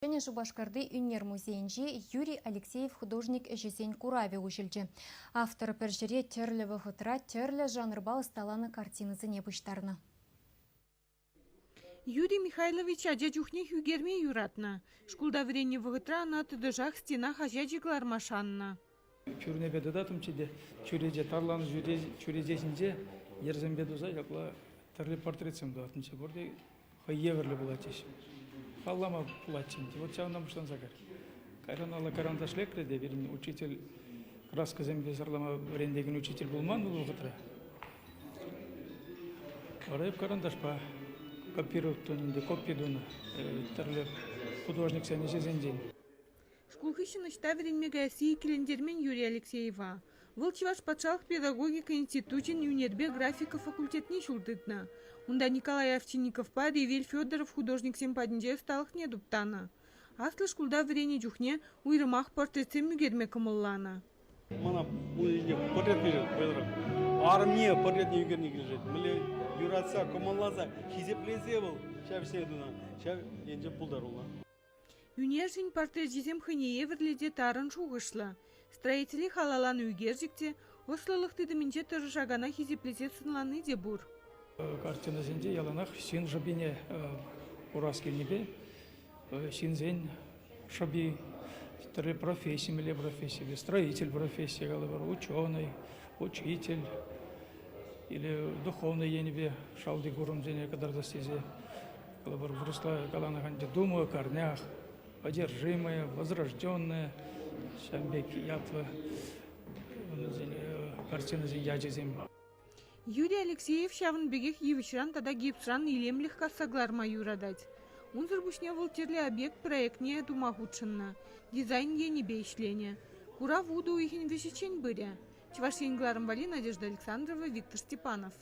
Ҫӗнӗ Шупашкарти ӳнер музейӗнче Юрий Алексеев художник ӗҫӗсен куравӗ уҫӑлчӗ. Автор пӗр ҫӗре тӗрлӗ вӑхӑтра тӗрлӗ жанрпа ӑсталанӑ картинӑсене пуҫтарнӑ. Юрий Михайлович ача чухнех ӳкерме юратнӑ. Шкулта вӗреннӗ вӑхӑтра ӑна тӑтӑшах стена хаҫачӗ кӑларма шаннӑ. Пӳрнепе тытаттӑмччӗ те чӳрече тарланӑ чӳрече ҫинче йӗрсемпе туса ҫапла тӗрлӗ портретсем тӑваттӑмччӗ. Пурте хӑй евӗрлӗ пулатчӗҫ. Паллама пулатчӗ ӗнтӗ. Вот ҫавӑнтан пуҫланса кайрӗ. Кайран алла карандаш лекрӗ те пирӗн учитель краскӑсемпе сӑрлама вӗрентекен учитель пулман вӑл вӑхӑтра. Вара эп карандашпа копировать тунӑ ӗнтӗ, копи тунӑ тӗрлӗ художниксен ӗҫӗсенчен. Шкул хыҫҫӑн ӑҫта вӗренме каясси иккӗлентермен Юрий Алексеева. Вӑл Чӑваш патшалӑх педагогика институчӗн ӳнерпе графика факультетне ҫул тытнӑ. Унта Николай Овчинниковпа Ревель Федоров художниксем патӗнче ӑсталӑхне туптанӑ. Аслӑ шкулта вӗреннӗ чухне уйрӑмах портретсем ӳкерме кӑмӑлланӑ. Мана портрет килӗшет, арӑмне портретне ӳкерни килӗшет. Мӗнле юратса, кӑмӑлласа, хисеплесе вӑл ҫав ӗҫсене тунӑ, ҫав енче пултаруллӑ. Ӳнерҫӗн портречӗсем хӑйне евӗрлӗ те тарӑн шухӑшлӑ. Строителе халалланӑ ӳкерчӗк те, ӑслӑлӑх тытӑмӗнче тӑрӑшакана хисеплесе сӑнланни те пур. Картинӑсенче яланах ҫын шӑпине курас килнипе ҫынсен шӑпи тӗрлӗ професси, мӗнле профессипе, строитель профессийӗ калӑпӑр, ученый, учитель или духовный енӗпе шалти курӑмсене кӑтартас тесе Калӑпӑр, вырӑсла каланӑ ӗнтӗ «Дума о корнях», «Одержимая», «Возрожденная», ҫавӑн пек ятлӑ картинӑсен ячӗсем. Юрий Алексеев ҫавӑн пекех йывӑҫран тата гипсран илемлӗх касса кӑларма юратать. Унсӑр пуҫне вӑл тӗрлӗ объект проектне тума хутшӑннӑ, дизайн енӗпе ӗҫленӗ. Курав утӑ уйӑхӗн вӗҫӗччен пырӗ. Чӑваш Ен кӑларӑм валли Надежда Александрова, Виктор Степанов.